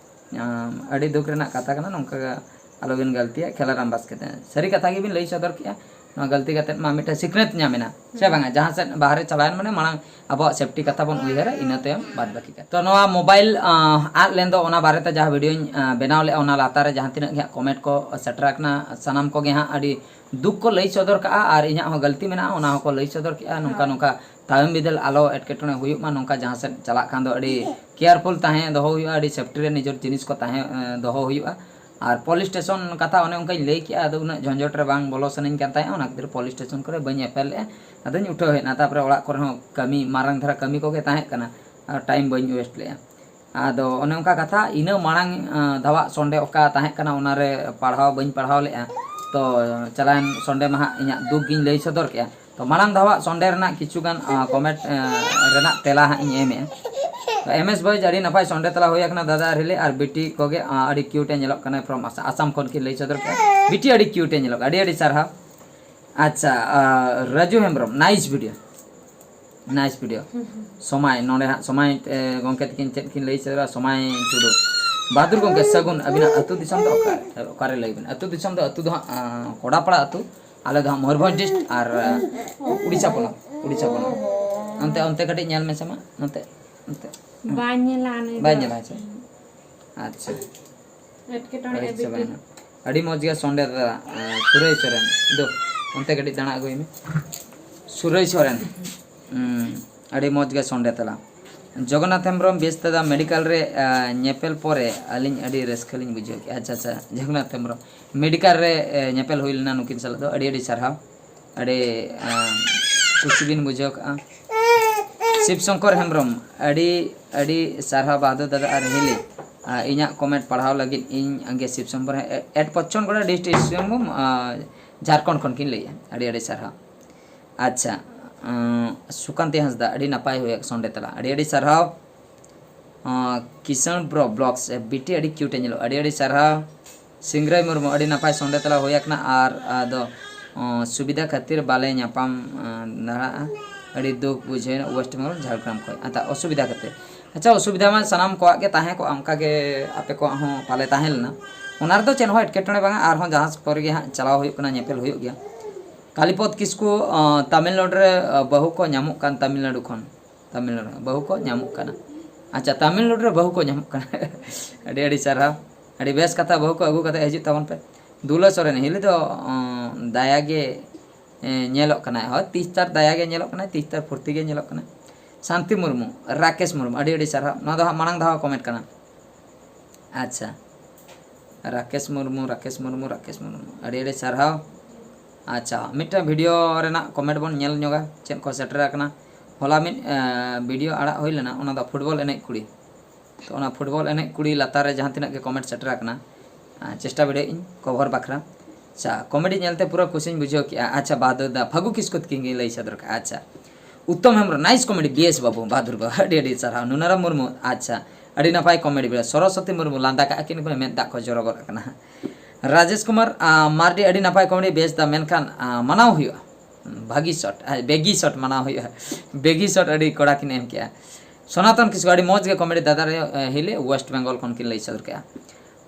ᱟᱸ, ᱟᱹᱰᱤ ᱫᱩᱠ ᱨᱮᱱᱟᱜ ᱠᱟᱛᱷᱟ ᱠᱟᱱᱟ, ᱱᱚᱝᱠᱟ ᱜᱮ ᱟᱞᱚᱵᱤᱱ ᱜᱟᱹᱞᱛᱤᱭᱟ᱾ ᱠᱷᱮᱞᱟᱨᱟᱢ ᱵᱟᱥᱠᱮ ᱛᱮ ᱥᱟᱹᱨᱤ ᱠᱟᱛᱷᱟ ᱜᱮᱵᱤᱱ ᱞᱟᱹᱭ ᱥᱚᱫᱚᱨ ᱠᱮᱜᱼᱟ᱾ ᱱᱚᱣᱟ ᱜᱟᱹᱞᱛᱤ ᱠᱟᱛᱮᱫ ᱢᱟ ᱢᱤᱫᱴᱮᱱ ᱥᱤᱠᱷᱱᱟᱹᱛ ᱧᱟᱢ ᱮᱱᱟ, ᱥᱮ ᱵᱟᱝᱟ? ᱡᱟᱦᱟᱸ ᱥᱮᱫ ᱵᱟᱦᱨᱮ ᱪᱟᱞᱟᱣᱮᱱ ᱢᱟᱱᱮ ᱢᱟᱲᱟᱝ ᱟᱵᱚᱣᱟᱜ ᱥᱮᱯᱴᱤ ᱠᱟᱛᱷᱟ ᱵᱚᱱ ᱩᱭᱦᱟᱹᱨᱟ, ᱤᱱᱟᱹ ᱛᱟᱭᱚᱢ ᱵᱟᱫ ᱵᱟᱹᱠᱤ ᱠᱟᱛᱷᱟ᱾ ᱛᱚ ᱱᱚᱣᱟ ᱢᱳᱵᱟᱭᱤᱞ, ᱟᱸ, ᱟᱫ ᱞᱮᱱ ᱫᱚ, ᱚᱱᱟ ᱵᱟᱨᱮᱛᱮ ᱡᱟᱦᱟᱸ ᱵᱷᱤᱰᱤᱭᱳᱧ, ᱟᱸ, ᱵᱮᱱᱟᱣ ᱞᱮᱫᱼᱟ, ᱚᱱᱟ ᱞᱟᱛᱟᱨ ᱨᱮ ᱡᱟᱦᱟᱸ ᱛᱤᱱᱟᱹᱜ ᱜᱮ ᱦᱟᱸᱜ ᱠᱚᱢᱮᱱᱴ ᱠᱚ ᱥᱮᱴᱮᱨ ᱟᱠᱟᱱᱟ, ᱥᱟᱱᱟᱢ ᱠᱚᱜᱮ ᱦᱟᱸᱜ ᱟᱹᱰᱤ ᱫᱩᱠ ᱠᱚ ᱞᱟᱹᱭ ᱥᱚᱫᱚᱨ ᱠᱟᱜᱼᱟ ᱟᱨ ᱤᱧᱟᱹᱜ ᱦᱚᱸ ᱜᱟᱹᱞᱛᱤ ᱢᱮᱱᱟᱜᱼᱟ, ᱚᱱᱟ ᱦᱚᱸᱠᱚ ᱞᱟᱹᱭ ᱥᱚᱫᱚᱨ ᱠᱮᱜᱼᱟ᱾ ᱱᱚᱝᱠᱟ ᱦᱳᱭ᱾ ᱱᱚᱝᱠᱟ ᱛᱟᱭᱚᱢ ᱵᱤᱫᱟᱹᱞ ᱟᱞᱚ ᱮᱴᱠᱮᱴᱚᱬᱮ ᱦᱩᱭᱩᱜ ᱢᱟ, ᱱᱚᱝᱠᱟ ᱡᱟᱦᱟᱸ ᱥᱮᱫ ᱪᱟᱞᱟᱜ ᱠᱷᱟᱱ ᱫᱚ ᱟᱹᱰᱤ ᱠᱮᱭᱟᱨᱯᱷᱩᱞ ᱛᱟᱦᱮᱸ ᱫᱚᱦᱚ ᱦᱩᱭᱩᱜᱼᱟ, ᱟᱹᱰᱤ ᱥᱮᱯᱴᱤ ᱨᱮ ᱱᱤᱡᱮᱨ ᱡᱤᱱᱤᱥ ᱠᱚ ᱛᱟᱦᱮᱸ, ᱮᱸ, ᱫᱚᱦᱚ ᱦᱩᱭᱩᱜᱼᱟ᱾ ᱟᱨ ᱯᱩᱞᱤᱥ ᱥᱴᱮᱥᱚᱱ ᱠᱟᱛᱷᱟ ᱚᱱᱮ ᱚᱱᱠᱟᱧ ᱞᱟᱹᱭ ᱠᱮᱜᱼᱟ, ᱟᱫᱚ ᱩᱱᱟᱹᱜ ᱡᱷᱚᱸᱡᱚᱴ ᱨᱮ ᱵᱟᱝ ᱵᱚᱞᱚ ᱥᱟᱱᱟᱧ ᱠᱟᱱ ᱛᱟᱦᱮᱸᱜᱼᱟ, ᱚᱱᱟ ᱠᱷᱟᱹᱛᱤᱨ ᱯᱩᱞᱤᱥ ᱥᱴᱮᱥᱚᱱ ᱠᱚᱨᱮ ᱵᱟᱹᱧ ᱮᱯᱮᱞ ᱞᱮᱜᱼᱟ᱾ ᱟᱫᱚᱧ ᱩᱴᱷᱟᱹᱣ ᱦᱮᱡ ᱮᱱᱟ, ᱛᱟᱨᱯᱚᱨᱮ ᱚᱲᱟᱜ ᱠᱚᱨᱮ ᱦᱚᱸ ᱠᱟᱹᱢᱤ, ᱢᱟᱨᱟᱝ ᱫᱷᱟᱨᱟ ᱠᱟᱹᱢᱤ ᱠᱚᱜᱮ ᱛᱟᱦᱮᱸ ᱠᱟᱱᱟ, ᱟᱨ ᱴᱟᱭᱤᱢ ᱵᱟᱹᱧ ᱳᱭᱮᱥᱴ ᱞᱮᱜᱼᱟ᱾ ᱟᱫᱚ ᱚᱱᱮ ᱚᱱᱠᱟ ᱠᱟᱛᱷᱟ, ᱤᱱᱟᱹ ᱢᱟᱲᱟᱝ, ᱟᱸ, ᱫᱷᱟᱣᱟᱜ ᱥᱚᱱᱰᱮ ᱚᱠᱟ ᱛᱟᱦᱮᱸ ᱠᱟᱱᱟ, ᱚᱱᱟᱨᱮ ᱯᱟᱲᱦᱟᱣ ᱵᱟᱹᱧ ᱯᱟᱲᱦᱟᱣ ᱞᱮᱜᱼᱟ᱾ ᱛᱚ ᱪᱟᱞᱟᱣᱮᱱ ᱥᱚᱱᱰᱮ ᱢᱟ ᱦᱟᱸᱜ ᱤᱧᱟᱹᱜ ᱫᱩᱠ ᱜᱤᱧ ᱞᱟᱹᱭ ᱥᱚᱫᱚᱨ ᱠᱮᱜᱼᱟ᱾ ᱛᱚ ᱢᱟᱲᱟᱝ ᱫᱷᱟᱣᱟᱜ ᱥᱚᱱᱰᱮ ᱨᱮᱱᱟᱜ ᱠᱤᱪᱷᱩ ᱜᱟᱱ, ᱟᱸ, ᱠᱚᱢᱮᱱᱴ, ᱟᱸ, ᱨᱮᱱᱟᱜ ᱛᱮᱞᱟ ᱦᱟᱸᱜ ᱤᱧ ᱮᱢᱮᱜᱼᱟ᱾ ᱛᱚ ᱮᱢ ᱮᱥ ᱵᱷᱟᱹᱭ, ᱟᱹᱰᱤ ᱱᱟᱯᱟᱭ ᱥᱚᱱᱰᱮ ᱛᱮᱞᱟ ᱦᱩᱭ ᱟᱠᱟᱱᱟ ᱫᱟᱫᱟ ᱟᱨ ᱦᱤᱞᱤ, ᱟᱨ ᱵᱤᱴᱤ ᱠᱚᱜᱮ, ᱟᱸ, ᱟᱹᱰᱤ ᱠᱤᱭᱩᱴ ᱮ ᱧᱮᱞᱚᱜ ᱠᱟᱱᱟ, ᱯᱷᱨᱚᱢ ᱟᱥᱟᱢ ᱠᱷᱚᱱ ᱠᱤᱱ ᱞᱟᱹᱭ ᱥᱚᱫᱚᱨ ᱠᱮᱜᱼᱟ᱾ ᱵᱤᱴᱤ ᱟᱹᱰᱤ ᱠᱤᱭᱩᱴ ᱮ ᱧᱮᱞᱚᱜ ᱠᱟᱱᱟ, ᱟᱹᱰᱤ ᱟᱹᱰᱤ ᱥᱟᱨᱦᱟᱣ᱾ ᱟᱪᱪᱷᱟ, ᱟᱸ, ᱨᱟᱡᱩ ᱦᱮᱢᱵᱨᱚᱢ, ᱱᱟᱭᱤᱥ ᱵᱷᱤᱰᱤᱭᱳ᱾ ᱱᱟᱭᱤᱥ ᱵᱷᱤᱰᱤᱭᱳ᱾ ᱥᱚᱢᱟᱭ, ᱱᱚᱰᱮ ᱦᱟᱸᱜ ᱥᱚᱢᱟᱭ, ᱮ, ᱜᱚᱢᱠᱮ ᱛᱟᱹᱠᱤᱱ ᱪᱮᱫ ᱠᱤᱱ ᱞᱟᱹᱭ ᱥᱚᱫᱚᱨᱟ? ᱥᱚᱢᱟᱭ ᱴᱩᱰᱩ᱾ ᱵᱟᱦᱟᱫᱩᱨ ᱜᱚᱢᱠᱮ, ᱥᱟᱹᱜᱩᱱ, ᱟᱹᱵᱤᱱᱟᱜ ᱟᱹᱛᱩ ᱫᱤᱥᱚᱢ ᱫᱚ ᱚᱠᱟᱨᱮ? ᱚᱠᱟᱨᱮ ᱞᱟᱹᱭ ᱵᱤᱱ? ᱟᱹᱛᱩ ᱫᱤᱥᱚᱢ ᱫᱚ, ᱟᱹᱛᱩ ᱫᱚ ᱦᱟᱸᱜ, ᱟᱸ, ᱠᱚᱰᱟᱯᱟᱲᱟ ᱟᱹᱛᱩ᱾ ᱟᱞᱮ ᱫᱚ ᱦᱟᱸᱜ ᱢᱚᱭᱩᱨᱵᱷᱚᱸᱡᱽ ᱰᱤᱥᱴ ᱟᱨ, ᱟᱸ, ᱩᱲᱤᱥᱥᱟ ᱯᱚᱱᱚᱛ, ᱩᱲᱤᱥᱥᱟ ᱯᱚᱱᱚᱛ᱾ ᱚᱱᱛᱮ, ᱚᱱᱛᱮ ᱠᱟᱹᱴᱤᱡ ᱧᱮᱞ ᱢᱮᱥᱮ ᱢᱟ, ᱱᱚᱛᱮ, ᱱᱚᱛᱮ᱾ ᱵᱟᱭ ᱧᱮᱞᱟ ᱱᱩᱭ ᱵᱟᱭ ᱫᱚ᱾ ᱧᱮᱞᱟ, ᱟᱪᱪᱷᱟ᱾ ᱟᱪᱪᱷᱟ᱾ ᱮᱴᱠᱮᱴᱚᱬᱮ ᱟᱹᱲᱤᱥ ᱟᱹᱰᱤ ᱪᱟᱵᱟᱭᱮᱱᱟ᱾ ᱟᱹᱰᱤ ᱢᱚᱡᱽ ᱜᱮ ᱥᱚᱸᱰᱮ ᱫᱟᱫᱟ, ᱟᱸ, ᱥᱩᱨᱟᱹᱭ ᱥᱚᱨᱮᱱ᱾ ᱫᱩ, ᱚᱱᱛᱮ ᱠᱟᱹᱴᱤᱡ ᱫᱟᱬᱟ ᱟᱹᱜᱩᱭ ᱢᱮ᱾ ᱥᱩᱨᱟᱹᱭ ᱥᱚᱨᱮᱱ᱾ ᱩᱸ, ᱟᱹᱰᱤ ᱢᱚᱡᱽ ᱜᱮ ᱥᱚᱸᱰᱮ ᱛᱟᱞᱟ᱾ ᱡᱚᱜᱚᱱᱱᱟᱛᱷ ᱦᱮᱢᱵᱨᱚᱢ, ᱵᱮᱥ ᱫᱟᱫᱟ, ᱢᱮᱰᱤᱠᱟᱞ ᱨᱮ, ᱟᱸ, ᱧᱮᱯᱮᱞ ᱯᱚᱨᱮ ᱟᱹᱞᱤᱧ ᱟᱹᱰᱤ ᱨᱟᱹᱥᱠᱟᱹ ᱞᱤᱧ ᱵᱩᱡᱷᱟᱹᱣ ᱠᱮᱜᱼᱟ᱾ ᱟᱪᱪᱷᱟ, ᱟᱪᱪᱷᱟ, ᱡᱚᱜᱚᱱᱱᱟᱛᱷ ᱦᱮᱢᱵᱨᱚᱢ᱾ ᱢᱮᱰᱤᱠᱟᱞ ᱨᱮ, ᱮ, ᱧᱮᱯᱮᱞ ᱦᱩᱭ ᱞᱮᱱᱟ ᱱᱩᱠᱤᱱ ᱥᱟᱞᱟᱜ ᱫᱚ᱾ ᱟᱹᱰᱤ ᱟᱹᱰᱤ ᱥᱟᱨᱦᱟᱣ᱾ ᱟᱹᱰᱤ, ᱟᱸ, ᱠᱩᱥᱤ ᱵᱤᱱ ᱵᱩᱡᱷᱟᱹᱣ ᱠᱟᱜᱼᱟ᱾ ᱥᱤᱵ ᱥᱚᱝᱠᱚᱨ ᱦᱮᱢᱵᱨᱚᱢ, ᱟᱹᱰᱤ ᱟᱹᱰᱤ ᱥᱟᱨᱦᱟᱣ ᱵᱟᱦᱟᱫᱩᱨ ᱫᱟᱫᱟ ᱟᱨ ᱦᱤᱞᱤ᱾ ᱟᱨ ᱤᱧᱟᱜ ᱠᱚᱢᱮᱱᱴ ᱯᱟᱲᱦᱟᱣ ᱞᱟᱹᱜᱤᱫ ᱤᱧ ᱟᱸᱜᱮ ᱥᱤᱵ ᱥᱚᱝᱠᱚᱨ ᱦᱮ-, ᱮ-, ᱮᱴ ᱯᱚᱪᱪᱷᱚᱱ ᱜᱚᱲᱟ ᱰᱤᱥᱴᱨᱤᱠᱴ ᱥᱤᱝᱵᱷᱩᱢ, ᱟᱸ, ᱡᱷᱟᱲᱠᱷᱚᱸᱰ ᱠᱷᱚᱱ ᱠᱤᱱ ᱞᱟᱹᱭᱮᱜᱼᱟ᱾ ᱟᱹᱰᱤ ᱟᱹᱰᱤ ᱥᱟᱨᱦᱟᱣ᱾ ᱟᱪᱪᱷᱟ, ᱟᱸ, ᱥᱩᱠᱟᱱᱛᱤ ᱦᱟᱸᱥᱫᱟ, ᱟᱹᱰᱤ ᱱᱟᱯᱟᱭ ᱦᱩᱭ ᱥᱚᱸᱰᱮ ᱛᱟᱞᱟ᱾ ᱟᱹᱰᱤ ᱟᱹᱰᱤ ᱥᱟᱨᱦᱟᱣ᱾ ᱠᱤᱥᱟᱱ ᱵᱨᱚ ᱵᱞᱚᱜᱥ ᱵᱤᱴᱤ ᱟᱹᱰᱤ ᱠᱤᱭᱩᱴ ᱮ ᱧᱮᱞᱚᱜᱼᱟ᱾ ᱟᱹᱰᱤ ᱟᱹᱰᱤ ᱥᱟᱨᱦᱟᱣ᱾ ᱥᱤᱝᱨᱟᱭ ᱢᱩᱨᱢᱩ, ᱟᱹᱰᱤ ᱱᱟᱯᱟᱭ ᱥᱚᱱᱫᱮ ᱛᱟᱞᱟ ᱦᱩᱭ ᱟᱠᱟᱱᱟ᱾ ᱟᱨ ᱟᱫᱚ ᱚ, ᱥᱩᱵᱤᱫᱷᱟ ᱠᱷᱟᱹᱛᱤᱨ ᱵᱟᱞᱮ ᱧᱟᱯᱟᱢ ᱫᱟᱲᱮᱭᱟᱜᱼᱟ᱾ ᱟᱹᱰᱤ ᱫᱩᱠ ᱵᱩᱡᱷᱟᱹᱣ ᱮᱱᱟ ᱳᱭᱮᱥᱴ ᱵᱮᱝᱜᱚᱞ ᱡᱷᱟᱲᱜᱨᱟᱢ ᱠᱷᱚᱱ᱾ ᱟᱪᱪᱷᱟ, ᱚᱥᱩᱵᱤᱫᱷᱟ ᱠᱷᱟᱹᱛᱤᱨ᱾ ᱟᱪᱪᱷᱟ, ᱚᱥᱩᱵᱤᱫᱷᱟ ᱢᱟ ᱥᱟᱱᱟᱢ ᱠᱚᱣᱟᱜ ᱜᱮ ᱛᱟᱦᱮᱸ ᱠᱚᱜᱼᱟ, ᱚᱱᱠᱟ ᱜᱮ ᱟᱯᱮ ᱠᱚᱣᱟᱜ ᱦᱚᱸ ᱯᱟᱞᱮ ᱛᱟᱦᱮᱸ ᱞᱮᱱᱟ᱾ ᱚᱱᱟ ᱨᱮᱫᱚ ᱪᱮᱫ ᱦᱚᱸ ᱮᱴᱠᱮᱴᱚᱬᱮ ᱵᱟᱝᱟ, ᱟᱨᱦᱚᱸ ᱡᱟᱦᱟᱸ ᱠᱚᱨᱮ ᱜᱮ ᱦᱟᱸᱜ ᱪᱟᱞᱟᱣ ᱦᱩᱭᱩᱜ ᱠᱟᱱᱟ, ᱧᱮᱯᱮᱞ ᱦᱩᱭᱩᱜ ᱜᱮᱭᱟ᱾ ᱠᱟᱞᱤᱯᱚᱫ ᱠᱤᱥᱠᱩ, ᱚ, ᱛᱟᱢᱤᱞᱱᱟᱲᱩ ᱨᱮ, ᱚ, ᱵᱟᱹᱦᱩ ᱠᱚ ᱧᱟᱢᱚᱜ ᱠᱟᱱ ᱛᱟᱢᱤᱞᱱᱟᱲᱩ ᱠᱷᱚᱱ᱾ ᱛᱟᱢᱤᱞᱱᱟᱲᱩ ᱵᱟᱹᱦᱩ ᱠᱚ ᱧᱟᱢᱚᱜ ᱠᱟᱱᱟ᱾ ᱟᱪᱪᱷᱟ, ᱛᱟᱢᱤᱞᱱᱟᱲᱩ ᱨᱮ ᱵᱟᱹᱦᱩ ᱠᱚ ᱧᱟᱢᱚᱜ ᱠᱟᱱᱟ᱾ ᱟᱹᱰᱤ ᱟᱹᱰᱤ ᱥᱟᱨᱦᱟᱣ᱾ ᱟᱹᱰᱤ ᱵᱮᱥ ᱠᱟᱛᱷᱟ, ᱵᱟᱹᱦᱩ ᱠᱚ ᱟᱹᱜᱩ ᱠᱟᱛᱮ ᱦᱤᱡᱩᱜ ᱛᱟᱵᱚᱱ ᱯᱮ᱾ ᱫᱩᱞᱟᱹ ᱥᱚᱨᱮᱱ, ᱦᱤᱞᱤ ᱫᱚ ᱚᱸ, ᱫᱟᱭᱟ ᱜᱮ ᱮ, ᱧᱮᱞᱚᱜ ᱠᱟᱱᱟᱭ᱾ ᱦᱳᱭ, ᱛᱤᱥ ᱛᱟᱨ ᱫᱟᱭᱟ ᱜᱮ ᱧᱮᱞᱚᱜ ᱠᱟᱱᱟᱭ, ᱛᱤᱥ ᱛᱟᱨ ᱯᱷᱩᱨᱛᱤ ᱜᱮ ᱧᱮᱞᱚᱜ ᱠᱟᱱᱟᱭ᱾ ᱥᱟᱱᱛᱤ ᱢᱩᱨᱢᱩ, ᱨᱟᱠᱮᱥ ᱢᱩᱨᱢᱩ, ᱟᱹᱰᱤ ᱟᱹᱰᱤ ᱥᱟᱨᱦᱟᱣ᱾ ᱱᱚᱣᱟ ᱫᱚ ᱦᱟᱸᱜ ᱢᱟᱲᱟᱝ ᱫᱷᱟᱣ ᱠᱚᱢᱮᱱᱴ ᱠᱟᱱᱟ᱾ ᱟᱪᱪᱷᱟ, ᱨᱟᱠᱮᱥ ᱢᱩᱨᱢᱩ, ᱨᱟᱠᱮᱥ ᱢᱩᱨᱢᱩ, ᱨᱟᱠᱮᱥ ᱢᱩᱨᱢᱩ, ᱟᱹᱰᱤ ᱟᱹᱰᱤ ᱥᱟᱨᱦᱟᱣ᱾ ᱟᱪᱪᱷᱟ, ᱢᱤᱫᱴᱟᱝ ᱵᱷᱤᱰᱤᱭᱳ ᱨᱮᱱᱟᱜ ᱠᱚᱢᱮᱱᱴ ᱵᱚᱱ ᱧᱮᱞ ᱧᱚᱜᱟ, ᱪᱮᱫ ᱠᱚ ᱥᱮᱴᱮᱨ ᱟᱠᱟᱱᱟ᱾ ᱦᱚᱞᱟ ᱢᱤᱫ ᱮ, ᱵᱷᱤᱰᱤᱭᱳ ᱟᱲᱟᱜ ᱦᱩᱭ ᱞᱮᱱᱟ, ᱚᱱᱟ ᱫᱚ ᱯᱷᱩᱴᱵᱚᱞ ᱮᱱᱮᱡ ᱠᱩᱲᱤ᱾ ᱛᱚ, ᱚᱱᱟ ᱯᱷᱩᱴᱵᱚᱞ ᱮᱱᱮᱡ ᱠᱩᱲᱤ ᱞᱟᱛᱟᱨ ᱨᱮ ᱡᱟᱦᱟᱸ ᱛᱤᱱᱟᱹᱜ ᱜᱮ ᱠᱚᱢᱮᱱᱴ ᱥᱮᱴᱮᱨ ᱟᱠᱟᱱᱟ, ᱟ, ᱪᱮᱥᱴᱟ ᱵᱤᱰᱟᱹᱣ ᱤᱧ ᱠᱚᱵᱷᱟᱨ ᱵᱟᱠᱷᱨᱟ᱾ ᱟᱪᱪᱷᱟ, ᱠᱚᱢᱮᱰᱤ ᱧᱮᱞᱛᱮ ᱯᱩᱨᱟᱹ ᱠᱩᱥᱤᱧ ᱵᱩᱡᱷᱟᱹᱣ ᱠᱮᱜᱼᱟ᱾ ᱟᱪᱪᱷᱟ, ᱵᱟᱦᱟᱫᱩᱨ ᱫᱟ, ᱯᱷᱟᱹᱜᱩ ᱠᱤᱥᱠᱩ ᱛᱤᱠᱤᱱ ᱜᱤᱧ ᱞᱟᱹᱭ ᱥᱚᱫᱚᱨ ᱠᱟᱜᱼᱟ᱾ ᱟᱪᱪᱷᱟ, Uttam Hembrom, nice comedy, B S Babu, Bahadur ᱵᱟᱹᱵᱩ, ᱟᱹᱰᱤ ᱟᱹᱰᱤ ᱥᱟᱨᱦᱟᱣ᱾ ᱱᱩᱱᱟᱨᱟᱢ ᱢᱩᱨᱢᱩ, ᱟᱪᱪᱷᱟ, ᱟᱹᱰᱤ ᱱᱟᱯᱟᱭ ᱠᱚᱢᱮᱰᱤ ᱵᱮᱲᱟ᱾ ᱥᱚᱨᱚᱥᱚᱛᱤ ᱢᱩᱨᱢᱩ, ᱞᱟᱸᱫᱟ ᱠᱟᱜᱼᱟ ᱠᱤᱱ, ᱢᱮᱫ ᱫᱟᱜ ᱠᱚ ᱡᱚᱨᱚ ᱜᱚᱫ ᱟᱠᱟᱱᱟ᱾ ᱨᱟᱡᱮᱥ ᱠᱩᱢᱟᱨ, ᱟ, ᱢᱟᱨᱰᱤ, ᱟᱹᱰᱤ ᱱᱟᱯᱟᱭ ᱠᱚᱢᱮᱰᱤ, ᱵᱮᱥ ᱫᱟ, ᱢᱮᱱᱠᱷᱟᱱ, ᱟ, ᱢᱟᱱᱟᱣ ᱦᱩᱭᱩᱜᱼᱟ᱾ ᱵᱷᱟᱹᱜᱤ ᱥᱚᱴ, ᱟ, ᱵᱮᱜᱤ ᱥᱚᱴ ᱢᱟᱱᱟᱣ ᱦᱩᱭᱩᱜᱼᱟ᱾ ᱵᱮᱜᱤ ᱥᱚᱴ ᱟᱹᱰᱤ ᱠᱚᱲᱟ ᱠᱤᱱ ᱮᱢ ᱠᱮᱜᱼᱟ᱾ ᱥᱚᱱᱟᱛᱚᱱ ᱠᱤᱥᱠᱩ, ᱟᱹᱰᱤ ᱢᱚᱡᱽ ᱜᱮ ᱠᱚᱢᱮᱰᱤ ᱫᱟᱫᱟ ᱨᱮ, ᱮ, ᱦᱤᱞᱤ ᱳᱭᱮᱥᱴ ᱵᱮᱝᱜᱚᱞ ᱠᱷᱚᱱ ᱠᱤᱱ ᱞᱟᱹᱭ ᱥᱚᱫᱚᱨ ᱠᱮᱜᱼᱟ᱾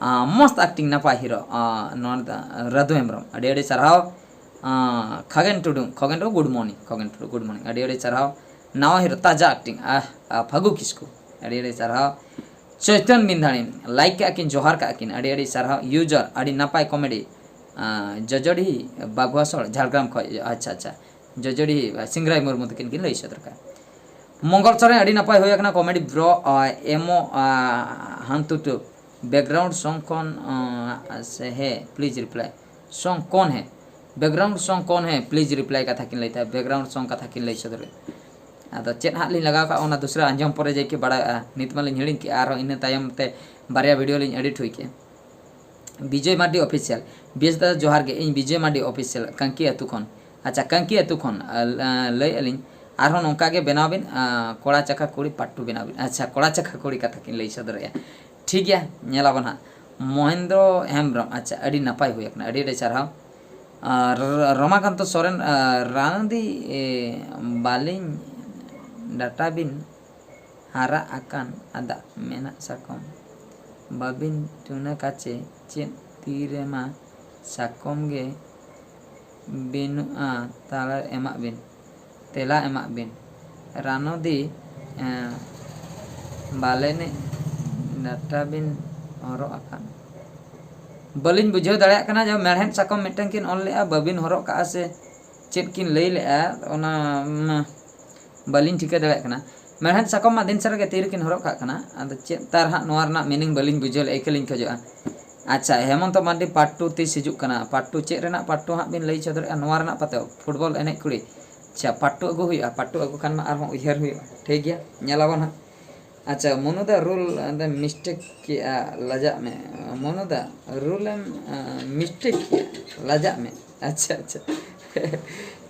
ᱟ, ᱢᱚᱥᱛ ᱟᱠᱴᱤᱝ, ᱱᱟᱯᱟᱭ ᱦᱤᱨᱳ, ᱟ, ᱱᱚᱣᱟ ᱫᱚ, ᱨᱟᱫᱷᱩ ᱦᱮᱢᱵᱨᱚᱢ, ᱟᱹᱰᱤ ᱟᱹᱰᱤ ᱥᱟᱨᱦᱟᱣ᱾ ᱟ, ᱠᱷᱟᱜᱮᱱ ᱴᱩᱰᱩ, ᱠᱷᱚᱜᱮᱱ ᱴᱩᱰᱩ, ᱜᱩᱰ ᱢᱚᱨᱱᱤᱝ, ᱠᱷᱚᱜᱮᱱ ᱴᱩᱰᱩ, ᱜᱩᱰ ᱢᱚᱨᱱᱤᱝ, ᱟᱹᱰᱤ ᱟᱹᱰᱤ ᱥᱟᱨᱦᱟᱣ᱾ ᱱᱟᱣᱟ ᱦᱤᱨᱳ, ᱛᱟᱡᱟ ᱟᱠᱴᱤᱝ, ᱟ, ᱟ, ᱯᱷᱟᱹᱜᱩ ᱠᱤᱥᱠᱩ, ᱟᱹᱰᱤ ᱟᱹᱰᱤ ᱥᱟᱨᱦᱟᱣ᱾ ᱪᱳᱭᱛᱚᱱ ᱵᱤᱱᱫᱷᱟᱱᱤ, ᱞᱟᱭᱤᱠ ᱠᱟᱜᱼᱟ ᱠᱤᱱ, ᱡᱚᱦᱟᱨ ᱠᱟᱜᱼᱟ ᱠᱤᱱ, ᱟᱹᱰᱤ ᱟᱹᱰᱤ ᱥᱟᱨᱦᱟᱣ᱾ ᱤᱭᱩᱡᱟᱨ, ᱟᱹᱰᱤ ᱱᱟᱯᱟᱭ ᱠᱚᱢᱮᱰᱤ, ᱟ, ᱡᱚᱡᱚᱰᱤ ᱵᱟᱜᱽᱣᱟᱥᱚᱲ, ᱡᱷᱟᱲᱜᱨᱟᱢ ᱠᱷᱚᱡ, ᱟᱪᱪᱷᱟ, ᱟᱪᱪᱷᱟ, ᱡᱚᱡᱚᱰᱤ, ᱟ, ᱥᱤᱝᱨᱟᱭ ᱢᱩᱨᱢᱩ ᱛᱟᱹᱠᱤᱱ ᱠᱤᱱ ᱞᱟᱹᱭ ᱥᱚᱫᱚᱨ ᱠᱟᱜᱼᱟ᱾ ᱢᱚᱝᱜᱚᱞ ᱥᱚᱨᱮᱱ, ᱟᱹᱰᱤ ᱱᱟᱯᱟᱭ ᱦᱩᱭ ᱟᱠᱟᱱᱟ ᱠᱚᱢᱮᱰᱤ ᱵᱨᱚ, ᱟ, ᱮᱢᱚ, ᱟ, ᱦᱟᱱᱛᱩᱴᱩ, ᱵᱮᱠᱜᱨᱟᱣᱩᱱᱰ ᱥᱚᱝ ᱠᱷᱚᱱ, ᱟ, ᱥᱮ ᱦᱮ, ᱯᱞᱤᱡᱽ ᱨᱤᱯᱞᱟᱭ᱾ ᱥᱚᱝ ᱠᱚᱱ ᱦᱮ? ᱵᱮᱠᱜᱨᱟᱣᱩᱱᱰ ᱥᱚᱝ ᱠᱚᱱ ᱦᱮ? ᱯᱞᱤᱡᱽ ᱨᱤᱯᱞᱟᱭ ᱠᱟᱛᱷᱟ ᱠᱤᱱ ᱞᱟᱹᱭ ᱛᱟᱦᱮᱸᱫ, ᱵᱮᱠᱜᱨᱟᱣᱩᱱᱰ ᱥᱚᱝ ᱠᱟᱛᱷᱟ ᱠᱤᱱ ᱞᱟᱹᱭ ᱥᱚᱫᱚᱨᱮᱫ᱾ ᱟᱫᱚ ᱪᱮᱫ ᱦᱟᱸᱜ ᱞᱤᱧ ᱞᱟᱜᱟᱣ ᱠᱟᱜᱼᱟ, ᱚᱱᱟ ᱫᱩᱥᱨᱟ ᱟᱸᱡᱚᱢ ᱯᱚᱨᱮ ᱡᱮ ᱠᱤ ᱵᱟᱲᱟᱭᱚᱜᱼᱟ᱾ ᱱᱤᱛ ᱢᱟᱞᱤᱧ ᱦᱤᱲᱤᱧ ᱠᱮᱜᱼᱟ, ᱟᱨᱦᱚᱸ ᱤᱱᱟᱹ ᱛᱟᱭᱚᱢ ᱛᱮ ᱵᱟᱨᱭᱟ ᱵᱷᱤᱰᱤᱭᱳ ᱞᱤᱧ ᱮᱰᱤᱴ ᱦᱩᱭ ᱠᱮᱜᱼᱟ᱾ ᱵᱤᱡᱚᱭ ᱢᱟᱨᱰᱤ ᱚᱯᱷᱤᱥᱤᱭᱟᱞ, ᱵᱮᱥ ᱫᱟᱫᱟ ᱡᱚᱦᱟᱨ ᱜᱮ, ᱤᱧ ᱵᱤᱡᱚᱭ ᱢᱟᱨᱰᱤ ᱚᱯᱷᱤᱥᱤᱭᱟᱞ ᱠᱟᱝᱠᱤ ᱟᱹᱛᱩ ᱠᱷᱚᱱ᱾ ᱟᱪᱪᱷᱟ, ᱠᱟᱝᱠᱤ ᱟᱹᱛᱩ ᱠᱷᱚᱱ, ᱟ, ᱞᱟᱹᱭ ᱟᱹᱞᱤᱧ, ᱟᱨᱦᱚᱸ ᱱᱚᱝᱠᱟ ᱜᱮ ᱵᱮᱱᱟᱣ ᱵᱤᱱ, ᱟᱸ, ᱠᱚᱲᱟ ᱪᱟᱠᱟ ᱠᱩᱲᱤ part two ᱵᱮᱱᱟᱣ ᱵᱤᱱ᱾ ᱟᱪᱪᱷᱟ, ᱠᱚᱲᱟ ᱪᱟᱠᱟ ᱠᱩᱲᱤ ᱠᱟᱛᱷᱟ ᱠᱤᱱ ᱞᱟᱹᱭ ᱥᱚᱫᱚᱨᱮᱜᱼᱟ᱾ ᱴᱷᱤᱠ ᱜᱮᱭᱟ, ᱧᱮᱞᱟᱵᱚᱱ ᱦᱟᱸᱜ᱾ ᱢᱚᱦᱮᱱᱫᱨᱚ ᱦᱮᱢᱵᱨᱚᱢ, ᱟᱪᱪᱷᱟ, ᱟᱹᱰᱤ ᱱᱟᱯᱟᱭ ᱦᱩᱭ ᱟᱠᱟᱱᱟ, ᱟᱹᱰᱤ ᱟᱹᱰᱤ ᱥᱟᱨᱦᱟᱣ᱾ ᱟᱨ ᱨᱚᱢᱟᱠᱟᱱᱛᱚ ᱥᱚᱨᱮᱱ, ᱟᱨ ᱨᱟᱱᱫᱤ, ᱮ, ᱵᱟᱹᱞᱤᱧ ᱰᱟᱴᱟ ᱵᱤᱱ ᱦᱟᱨᱟ ᱟᱠᱟᱱ ᱟᱫᱟ ᱢᱮᱱᱟᱜ ᱥᱟᱠᱚᱢ ᱵᱟᱹᱵᱤᱱ ᱴᱩᱱᱟᱹ ᱠᱟᱪᱮ ᱪᱮᱫ ᱛᱤᱨᱮᱢᱟ ᱥᱟᱠᱚᱢ ᱜᱮ ᱵᱟᱹᱱᱩᱜᱼᱟ, ᱛᱟᱞᱟ ᱮᱢᱟᱜ ᱵᱤᱱ, ᱛᱮᱞᱟ ᱮᱢᱟᱜ ᱵᱤᱱ᱾ ᱨᱟᱱᱚᱫᱤ, ᱮᱸ, ᱵᱟᱞᱮᱱᱤᱡ ᱰᱟᱴᱟ ᱵᱤᱱ ᱦᱚᱨᱚᱜ ᱟᱠᱟᱫ᱾ ᱵᱟᱹᱞᱤᱧ ᱵᱩᱡᱷᱟᱹᱣ ᱫᱟᱲᱮᱭᱟᱜ ᱠᱟᱱᱟ ᱡᱮ ᱢᱮᱲᱦᱮᱫ ᱥᱟᱠᱚᱢ ᱢᱤᱫᱴᱟᱝ ᱠᱤᱱ ᱚᱞ ᱞᱮᱜᱼᱟ, ᱵᱟᱹᱵᱤᱱ ᱦᱚᱨᱚᱜ ᱠᱟᱜᱼᱟ ᱥᱮ ᱪᱮᱫ ᱠᱤᱱ ᱞᱟᱹᱭ ᱞᱮᱜᱼᱟ, ᱚᱱᱟ ᱢᱟ ᱵᱟᱹᱞᱤᱧ ᱴᱷᱤᱠᱟᱹ ᱫᱟᱲᱮᱭᱟᱜ ᱠᱟᱱᱟ᱾ ᱢᱮᱲᱦᱮᱫ ᱥᱟᱠᱚᱢ ᱢᱟ ᱫᱤᱱ ᱥᱟᱨᱟ ᱜᱮ ᱛᱤ ᱨᱮᱠᱤᱱ ᱦᱚᱨᱚᱜ ᱠᱟᱜ ᱠᱟᱱᱟ, ᱟᱫᱚ ᱪᱮᱫ ᱛᱟᱨ ᱦᱟᱸᱜ ᱱᱚᱣᱟ ᱨᱮᱱᱟᱜ meaning ᱵᱟᱹᱞᱤᱧ ᱵᱩᱡᱷᱟᱹᱣ ᱞᱮᱜᱼᱟ, ᱤᱠᱟᱹ ᱞᱤᱧ ᱠᱷᱚᱡᱚᱜᱼᱟ᱾ ᱟᱪᱪᱷᱟ, ᱦᱮᱢᱚᱱᱛᱚ ᱢᱟᱨᱰᱤ, part two ᱛᱤᱥ ᱦᱤᱡᱩᱜ ᱠᱟᱱᱟ? Part two ᱪᱮᱫ ᱨᱮᱱᱟᱜ part two ᱦᱟᱸᱜ ᱵᱤᱱ ᱞᱟᱹᱭ ᱥᱚᱫᱚᱨᱮᱜᱼᱟ? ᱱᱚᱣᱟ ᱨᱮᱱᱟᱜ ᱯᱟᱛᱮ football ᱮᱱᱮᱡ ᱠᱩᱲᱤ᱾ ᱟᱪᱪᱷᱟ, part two ᱟᱹᱜᱩ ᱦᱩᱭᱩᱜᱼᱟ, part two ᱟᱹᱜᱩ ᱠᱷᱟᱱ ᱢᱟ ᱟᱨᱦᱚᱸ ᱩᱭᱦᱟᱹᱨ ᱦᱩᱭᱩᱜᱼᱟ᱾ ᱴᱷᱤᱠ ᱜᱮᱭᱟ, ᱧᱮᱞᱟᱵᱚᱱ ᱦᱟᱸᱜ᱾ ᱟᱪᱪᱷᱟ, ᱢᱚᱱᱩᱫᱟ, rule ᱮᱢ mistake ᱠᱮᱜᱼᱟ, ᱞᱟᱡᱟᱜ ᱢᱮ᱾ ᱢᱚᱱᱩᱫᱟ, rule ᱮᱢ, ᱟᱸ, mistake ᱠᱮᱜᱼᱟ, ᱞᱟᱡᱟᱜ ᱢᱮ᱾ ᱟᱪᱪᱷᱟ, ᱟᱪᱪᱷᱟ᱾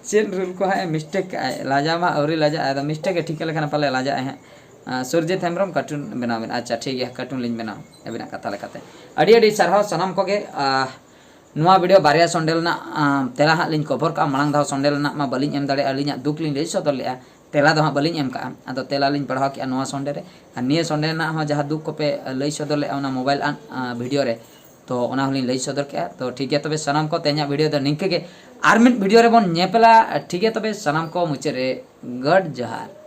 ᱪᱮᱫ rule ᱠᱚ ᱦᱟᱸᱜ ᱮ mistake ᱠᱟᱜᱼᱟᱭ? ᱞᱟᱡᱟ ᱢᱟ ᱟᱹᱣᱨᱤ ᱞᱟᱡᱟᱜᱼᱟᱭ, ᱟᱫᱚ mistake ᱮ ᱴᱷᱤᱠᱟᱹ ᱞᱮᱠᱷᱟᱱ ᱯᱟᱞᱮ ᱞᱟᱡᱟᱜᱼᱟᱭ ᱦᱟᱸᱜ᱾ ᱟᱸ, ᱥᱩᱨᱡᱤᱛ ᱦᱮᱢᱵᱨᱚᱢ, cartoon ᱵᱮᱱᱟᱣ ᱵᱮᱱ᱾ ᱟᱪᱪᱷᱟ, ᱴᱷᱤᱠ ᱜᱮᱭᱟ, cartoon ᱞᱤᱧ ᱵᱮᱱᱟᱣᱟ ᱟᱹᱵᱤᱱᱟᱜ ᱠᱟᱛᱷᱟ ᱞᱮᱠᱟᱛᱮ᱾ ᱟᱹᱰᱤ ᱟᱹᱰᱤ ᱥᱟᱨᱦᱟᱣ ᱥᱟᱱᱟᱢ ᱠᱚᱜᱮ᱾ ᱟᱸ, ᱱᱚᱣᱟ video ᱵᱟᱨᱭᱟ ᱥᱚᱱᱰᱮ ᱨᱮᱱᱟᱜ, ᱟᱸ, ᱛᱮᱞᱟ ᱦᱟᱸᱜ ᱞᱤᱧ cover ᱠᱟᱜᱼᱟ᱾ ᱢᱟᱲᱟᱝ ᱫᱷᱟᱣ ᱥᱚᱱᱰᱮ ᱨᱮᱱᱟᱜ ᱢᱟ ᱵᱟᱹᱞᱤᱧ ᱮᱢ ᱫᱟᱲᱮᱭᱟᱜᱼᱟ, ᱟᱹᱞᱤᱧᱟᱜ ᱫᱩᱠ ᱞᱤᱧ ᱞᱟᱹᱭ ᱥᱚᱫᱚᱨ ᱞᱮᱜᱼᱟ, ᱛᱮᱞᱟ ᱫᱚ ᱦᱟᱸᱜ ᱵᱟᱹᱞᱤᱧ ᱮᱢ ᱠᱟᱜᱼᱟ᱾ ᱟᱫᱚ ᱛᱮᱞᱟ ᱞᱤᱧ ᱯᱟᱲᱦᱟᱣ ᱠᱮᱜᱼᱟ ᱱᱚᱣᱟ ᱥᱚᱱᱰᱮ ᱨᱮ, ᱟᱨ ᱱᱤᱭᱟᱹ ᱥᱚᱱᱰᱮ ᱨᱮᱱᱟᱜ ᱦᱚᱸ ᱡᱟᱦᱟᱸ ᱫᱩᱠ ᱠᱚᱯᱮ ᱞᱟᱹᱭ ᱥᱚᱫᱚᱨ ᱞᱮᱜᱼᱟ ᱚᱱᱟ mobile ᱟᱱ, ᱟᱸ, video ᱨᱮ, ᱛᱚ ᱚᱱᱟ ᱦᱚᱸᱞᱤᱧ ᱞᱟᱹᱭ ᱥᱚᱫᱚᱨ ᱠᱮᱜᱼᱟ᱾ ᱛᱚ ᱴᱷᱤᱠ ᱜᱮᱭᱟ, ᱛᱚᱵᱮ ᱥᱟᱱᱟᱢ ᱠᱚ ᱛᱮᱦᱮᱧᱟᱜ video ᱫᱚ ᱱᱤᱝᱠᱟᱹ ᱜᱮ, ᱟᱨ ᱢᱤᱫ video ᱨᱮᱵᱚᱱ ᱧᱮᱯᱮᱞᱟ᱾ ᱴᱷᱤᱠ ᱜᱮᱭᱟ, ᱛᱚᱵᱮ ᱥᱟᱱᱟᱢ ᱠᱚ ᱢᱩᱪᱟᱹᱫ ᱨᱮ ᱜᱚᱰ ᱡᱚᱦᱟᱨ᱾